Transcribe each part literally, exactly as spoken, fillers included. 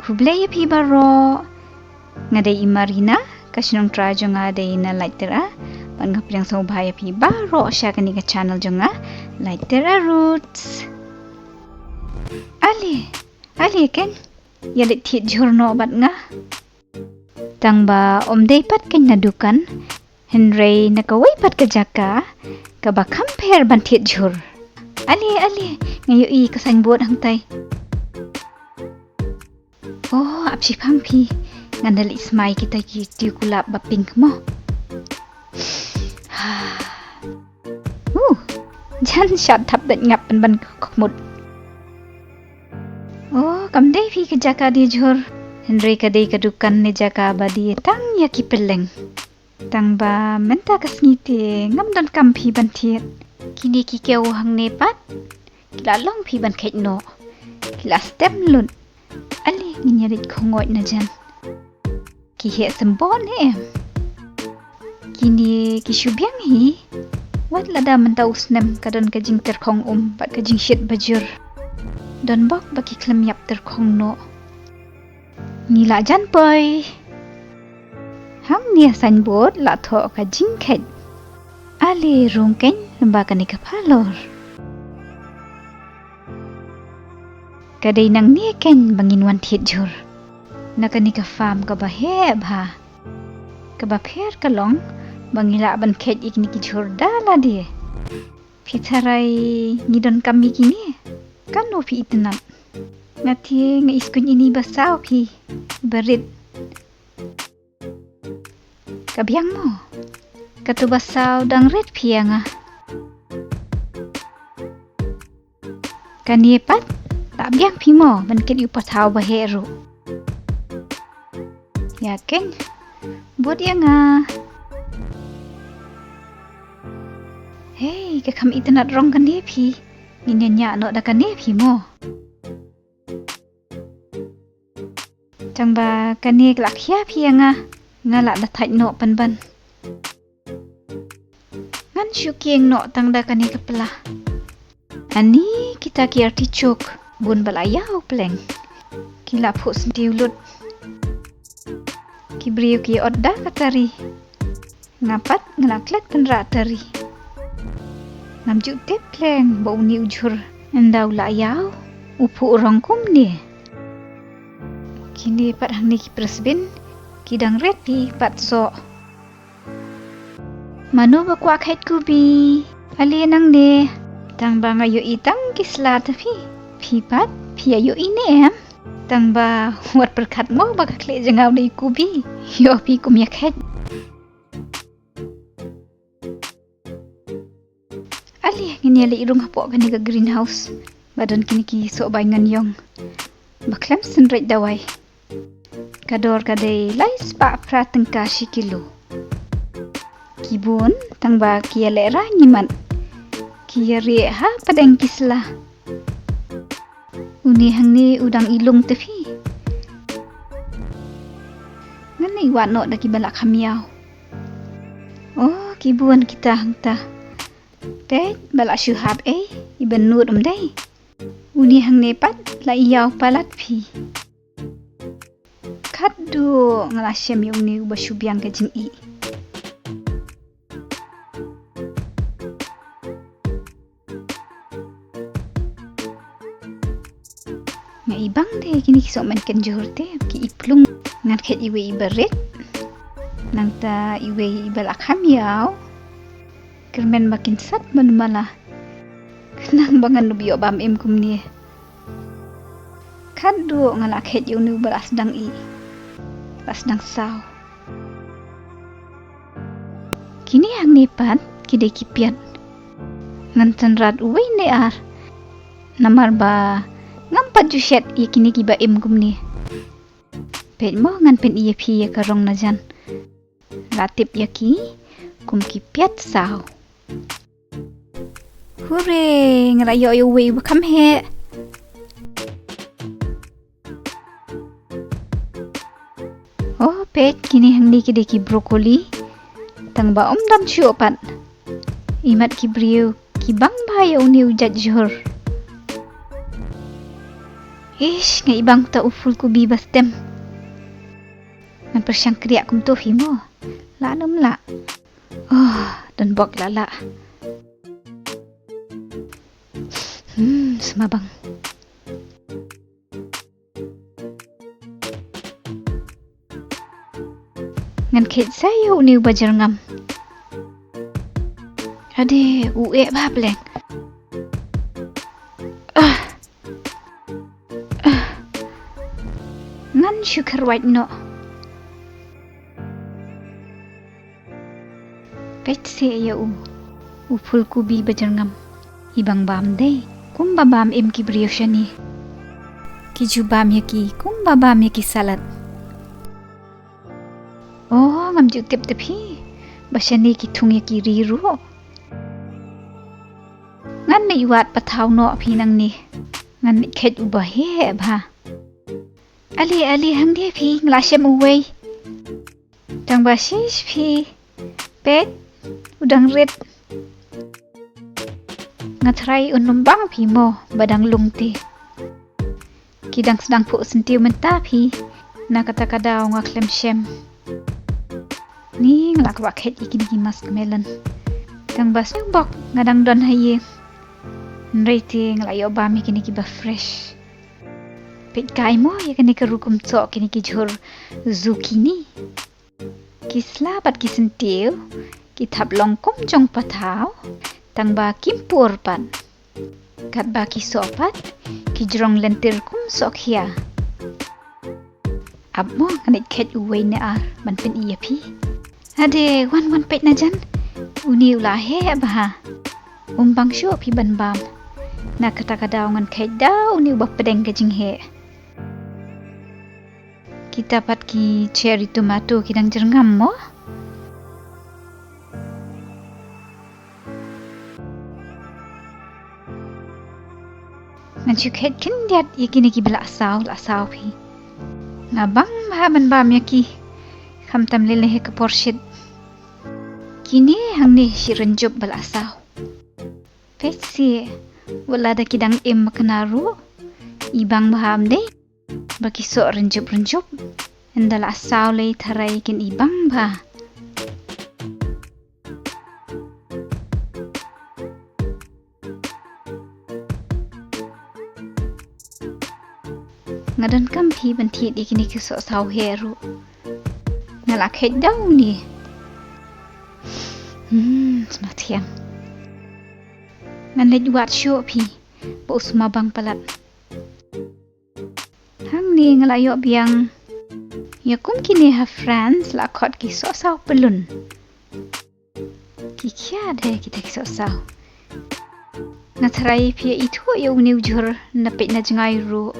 Khublei ïa phi baroh. Nga dei i Marina, ka shnong trai jong nga dei na Laitera. Bad nga pdiang sngewbha ïa phi baroh sha kane ka channel jong nga, Laitera Roots. Ale, ale ken, ïa leit thied jhur noh bad nga. Tang ba ym dei pat ken na dukan, hynrei na kawei pat ka jaka kaba kham pher ban thied jhur. Ale, ale, nga ïohi ka signboard hangtai. Oh, ap shiphang phi. Ngan da leit smai kita ki tiew kulab ba pink mo. Uh, jan shad thap dait ngap pynban ka khmut. Oh, kam dei phi ka jaka die jhur. Hynrei ka dei ka dukan ne jaka ba die tang ïa ki pylleng. Tang ba mynta ka sngi te ngam donkam phi ban thied. Kine ki kew hangne pat ki la long phi ban kheit noh. Ki la stem lut. Ale ngin ïa leit khongoit na jan. Ki heh symbol ne em? Kine ki shu biang hi. Wat lada mynta u snem ka don ka jingtyrkhong um bad ka jingshit bajur. Don bok ba ki khlem ïap tyrkhong noh. Ngi la jan poi. Hangne ha signboard la thoh ka jingkheit. Ale rung ken lem ba kane ka phalor. Ka dei nangne ken ba ngin wan thied jhur. Na kane ka farm kaba heh bha. Kaba pher ka long ba ngi lah ban kheit ïa kine ki jhur da lade. Phi tharai ngi donkam ïa kine? Kano phi itynnat? Nga te nga iskuin ini ba saw phi. Ba rit. Ka biang mo? Katu ba saw dang rit phi ïa nga. Kane pat la biang phi mo ban kit ïa u pathaw ba heh ruh. Ïa ken. Bud ïa nga. Hei, ka kham itynnat rong kane phi. Ngin ïa ñiah noh da kane phi mo. Tang ba kane ka la khia phi ïa nga. Nga la da thait noh pynban. Ngan shu kieng noh tang da kane ka pla. Ani kita ki artichok bun ba la ïaw pleng. Ki la phuh syntiew lut. Ki briew ki ot da ka tari. Nga pat nga la klet pynrah tari. Ngam ju tip pleng ba une u jhur ynda u la ïaw u phuh rong kumne. Kine pat hangne ki press bin ki dang rit phi pat soh. Mano ba kwah kheit kubi? Ale nangne. Tang ba nga ïohi tang ki sla ta phi. Phi pat phi ïa ïohi ne em? Tang ba wat pyrkhat mo ba ka khleh jong nga u dei kubi. Ïoh phi kum ïa kheit. Ale ngin ïa leit rung hapoh kane ka greenhouse ba don kine ki soh bai ngan ïong ba khlem synreit dawai. Ka dor ka dei lai spah phra tyngka shi kilo. Ki bun tang ba ki ïa lehrain imat. Ki ïa rieh ha pdeng ki sla. Une hangne u dang i lung te phi. Ngan leit wad noh da kiba la kham ïaw. Oh, ki bun kita hangta. Peit ba la shu hap ei iba nud um dei. Une hangne pat la ïaw palat phi. Khatduh nga la shem ïa une uba shu biang ka jingïeh. Nga i bang de kine ki soh mynken jhur te ki i plung. Ngan khet iwei iba rit. Nangta iwei iba la kham ïaw. Kyrmen ba kin sat ban mala. Khnang ba ngan ym ïoh bam im kumne. Khatduh nga la khet ïa une uba la sdang ih. La sdang saw. Kine hangne pat ki dei ki piat. Ngan tynrad uwei ne ar. Namar ba ngam pat ju shet ïa kine kiba im kumne. Peit mo ngan pyni ïa phi ïa ka rong na jan. La tip ïa ki kum ki piat saw. Hure, nga la ïoh ïa uwei uba kham heh. Oh, peit kine hangne ki dei ki broccoli. Tang ba ym dam shuh pat. Imat ki briew ki bang bha ïa une u jait jhur. Ish, nga i bang ta u phul kubi ba stem. Ngan pyrshang kriah kumto hi mo. La num la. Oh, don bok la la. Hmm, sma bang. Ngan kheit sa ïa une uba jyrngam. Ade, u eh bha pleng. Ah. Ah. Ngan shu kyrwat noh. Peit seh ïa u. U phul kubi ba jyrngam. I bang bam dei. Kumba bam im ki briew shane. Ki ju bam ïa ki. Kumba bam ïa ki salad. Oh, ngam ju tip te phi. Ba shane ki thung ïa ki ri ruh. Ngan leit wad pathaw noh phi nangne. Ngan leit kheit uba heh bha. Ale, ale, hangne phi, nga la shem uwei. Tang ba shish phi. Peit, u dang rit. Nga tharai un ym bang phi mo, ba dang lung te. Ki dang sdang phuh syntiew mynta phi. Na kata ka daw nga khlem shem. Ni nga la kwah kheit ïa kine ki muskmelon. Tang ba sdang bok nga dang don ha ïing. Hynrei te nga la ïoh bam ïa kine kiba fresh. Peit kai mo ïa kane ka rukom soh kine ki jhur zucchini. Ki sla bad ki syntiew, ki thap long kum jong pathaw, tang ba kim pur pat. Katba ki soh pat, ki jrong lynter kum soh khia. Ap mo ngan leit kheit uwei ne ar ban pyni ïa phi. Ade, wan wan peit na jan. Une u la heh bha. Um bang shuh phi ban bam. Na kata ka daw ngan kheit da une uba pdeng ka jingheh. Kita pat ki cherry tomato ki dang jyrngam mo. Ngan shu kheit khyndiat ïa kine kiba la saw, la saw phi. Nga bang bha ban bam ïa ki. Khamtam lei lei ha ka por shit. Kine hangne shi rynjup ba la saw. Peit seh, wat la da ki dang im makna ruh. I bang bha ym dei. Ba ki soh rynjup rynjup. Ynda la saw lei tharai kin i bang bha. Nga donkam phi ban thied ïa kine ki soh saw heh ruh. Nga la kheit da une. Hmm, sma thiang. Ngan leit wad shuh phi. Ba u sma bang palat. Hangne nga la ïoh biang ïa kum kine ha France la khot ki sohsaw pyllun. Ki khia de kita ki sohsaw. Nga tharai phi ïa ithuh ïa une u jhur na peit na jngai ruh.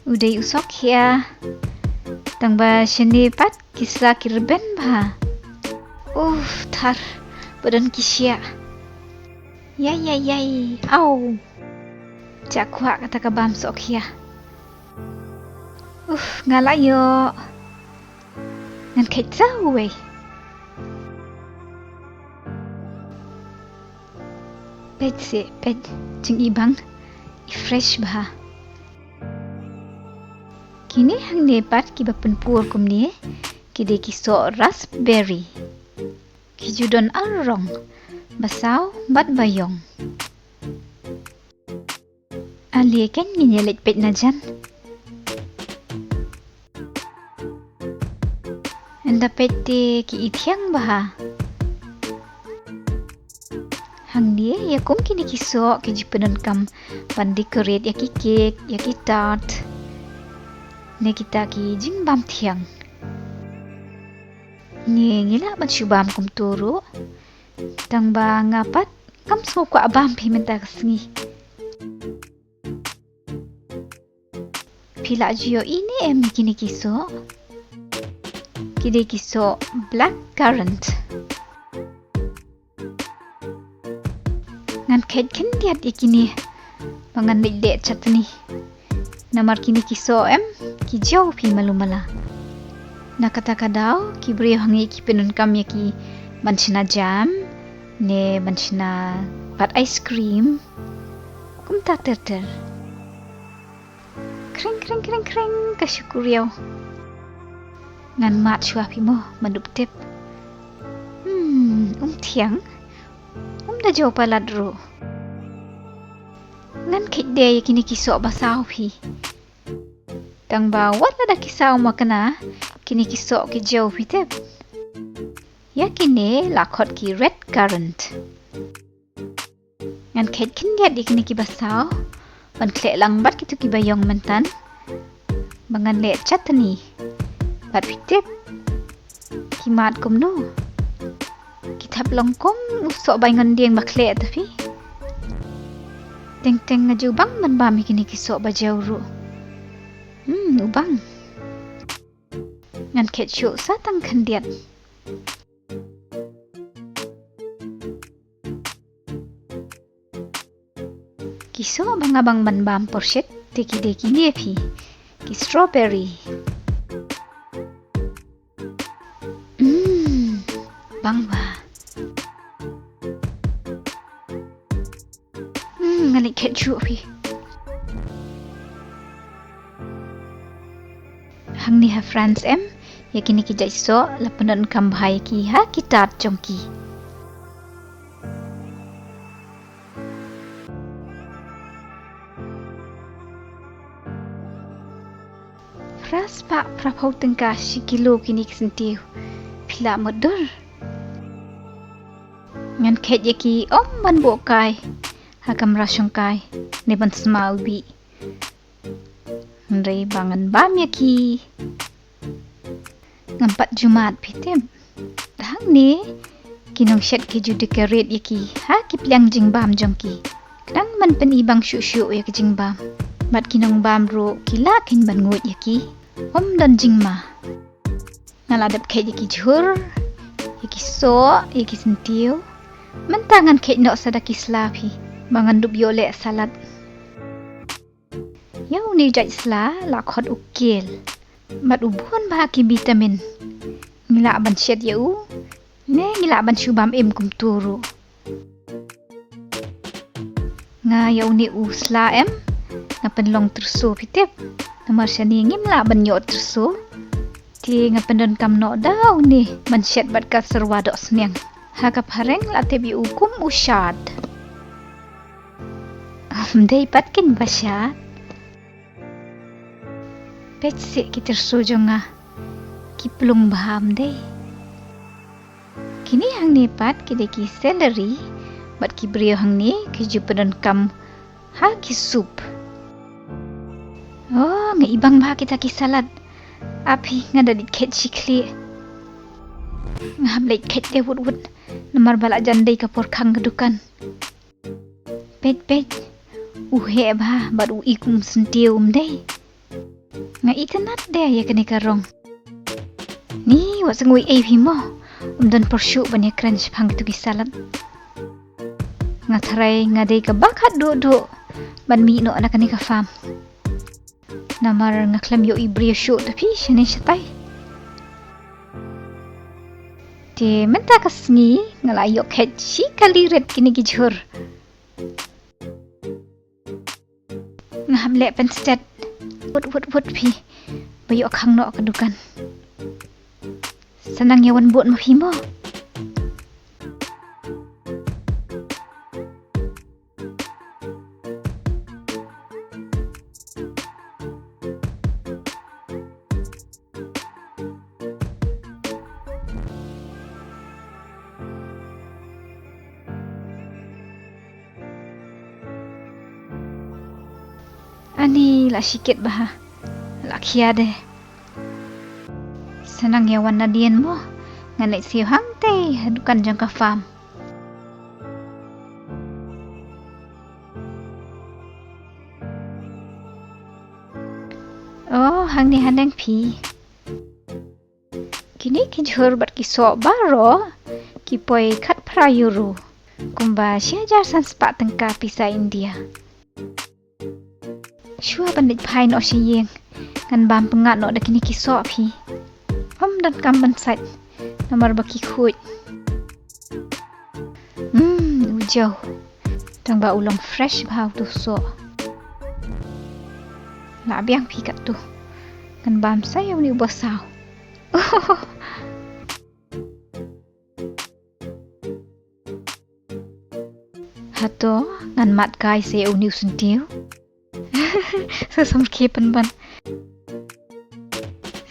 U dei u soh khia. Tang ba shane pat ki sla ki rben bha. Uf, thar ba don ki shiah. Yai yai yai. Au. Chah kwah kata ka bam soh khia. Uf, nga la ïoh. Ngan kheit sa uwei. Peit seh, peit jingibang. I fresh bha. Kine hangne pat kiba pynpur kumne, ki dei ki soh raspberry. Ki ju don ar rong, ba saw bad ba ïong. Ale kan ngin ïa leit peit na jan. Ynda peit te ki i thiang bha. Hangne ïa kum kine ki soh ki ju pyndonkam ban decorate ïa ki cake, ïa ki tart. Ne kita ki jingbam thiang. Ngi ngi lah ban shu bam kumto ruh. Tang ba nga pat ngam sngew kwah bam phi mynta ka sngi. Phi la ju ïohi ne em ïa kine ki soh? Ki dei ki soh black currant. Ngan kheit khyndiat ïa kine ba ngan leit leh chutney. Namar kine ki soh em ki jew phi malu mala. Na kata ka daw ki briew hangne ki pyndonkam ïa ki ban shna jam ne ban shna pat ice cream. Kumta ter ter. Kring, kring, kring, kring, ka shu kuriaw. Ngan mad shuwa phi mo, ban dup tip. Hmm, um thiang. Um da jew palat ruh. Ngan kheit de ïa kine ki soh ba saw phi. Tang ba wat la da ki saw ma kane, kine ki soh ki jew phi tip. Ïa kine la khot ki red currant. Ngan kheit khyndiat ïa kine ki ba saw, ban khleh lang bad kito ki ba ïong mynta. Ba ngan leh chutney. Bad phi tip, ki mad kumno. Ki thep long kum u soh baingondieng ba khleh te phi. Teng teng nga ju bang ban bam ïa kine ki soh ba jew ruh. Hmm, u bang. Ngan kheit shuh sa tang khyndiat. Ki soh ba nga bang ban bam pyrshit te ki dei kine phi. Ki strawberry. Hmm, bang ba. Hmm, nga leit kheit shuh phi. Hangne ha France em, ïa kine ki jait soh la pyndonkam bha ïa ki ha ki tad jong ki. Phra spah phra phew tyngka shi kilo kine ki syntiew. Phi lah mutdur. Ngan kheit ïa ki ym ban buh kai ha kamra shongkai ne ban sma u bih. Hynrei ba ngan bam ïa ki, ngam pat ju mad phi tip. Te hangne ki nongshet ki ju decorate ïa ki ha ki pliang jingbam jong ki. Khnang ban pyni bang shuh shuh ïa ki jingbam. Bad ki nongbam ruh ki lah khein ban nguid ïa ki. Ym don jingma. Nga la dep kheit ïa ki jhur, ïa ki soh, ïa ki syntiew. Mynta ngan kheit noh sa da ki sla phi ba ngan dup ïoh leh salad. Ïa une u jait sla la khot u kale. Bad u bun bha ki vitamin. Ngi lah ban shet ïa u ne ngi lah ban shu bam im kumto ruh. Nga ïa une u sla em, nga pynlong tyrso phi tip. Namar shane ngim lah ban ïoh tyrso. Te nga pyndonkam noh da une ban shet bad ka serwa dohsniang. Ha ka phareng la tip ïa u kum u shad. Ym dei pat kine ba shad. Peit seh ki tyrso jong nga. Ki plung bha ym dei. Kine hangne pat ki dei ki celery, bad ki briew hangne ki ju pyndonkam ha ki soup. Oh, nga i bang bha kita ki salad. Aphi, nga da leit kheit shi khlieh. Nga hap leit kheit de wut wut, namar ba la jan dei ka por khang ka dukan. Peit, peit. U heh bha bad u i kum syntiew ym dei. Nga itynnad de ïa kane ka rong. Ni, wat sngewbha ei phi mo. Ym don por shuh ban ïakren shaphang kito ki salad. Nga tharai nga dei kaba khatduh duh ban mih noh na kane ka farm. Namar nga khlem ïohi briew shuh da phi shane shatai. Te mynta ka sngi nga la ïoh kheit shi kali rit kine ki jhur. Nga hap leh pynstet. Wut wut wut phi. Ba ïoh khang noh ka dukan. Sa nang ïa wan bud ma phi mo. Ani la shikit bha. La khia de. Sa nang ïa wan nadien mo. Ngan leit siew hangtei ha dukan jong ka farm. Oh, hangne haneng phi. Kine ki jhur bad ki soh baroh ki poi khatphra euro. Kumba shi hajar san spah tyngka pisa India. Shuwa ban leit phai noh sha ïing, ngan bam pyngngad noh da kine ki soh phi. Ym donkam ban sait namar ba ki khuid. Hmm, u jew. Tang ba u long fresh bha uto u soh. Lah biang phi katto. Ngan bam sa ïa une uba saw. Hato, ngan mad kai sa ïa une u syntiew. Sa samrkhie pynban.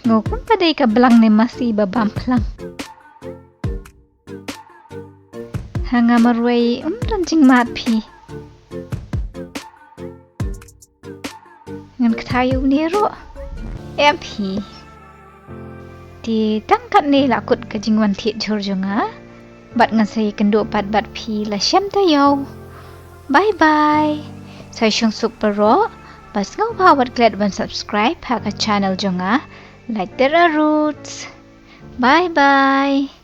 Ngo kumba dei ka blang ne masi ba bam phlang. Ha nga marwei um don jingmad phi. Ngan kthai ïa une ruh. Em phi. Te tang katne la kut ka jingwan thied jhur jong nga. Bad ngan sa ïakynduh pat bad phi la shem taïew. Bye bye. Sa sngewsuk baroh. Bad sngewbha wat klet ban subscribe ha ka channel jong nga. Lait Tera Roots. Bye bye.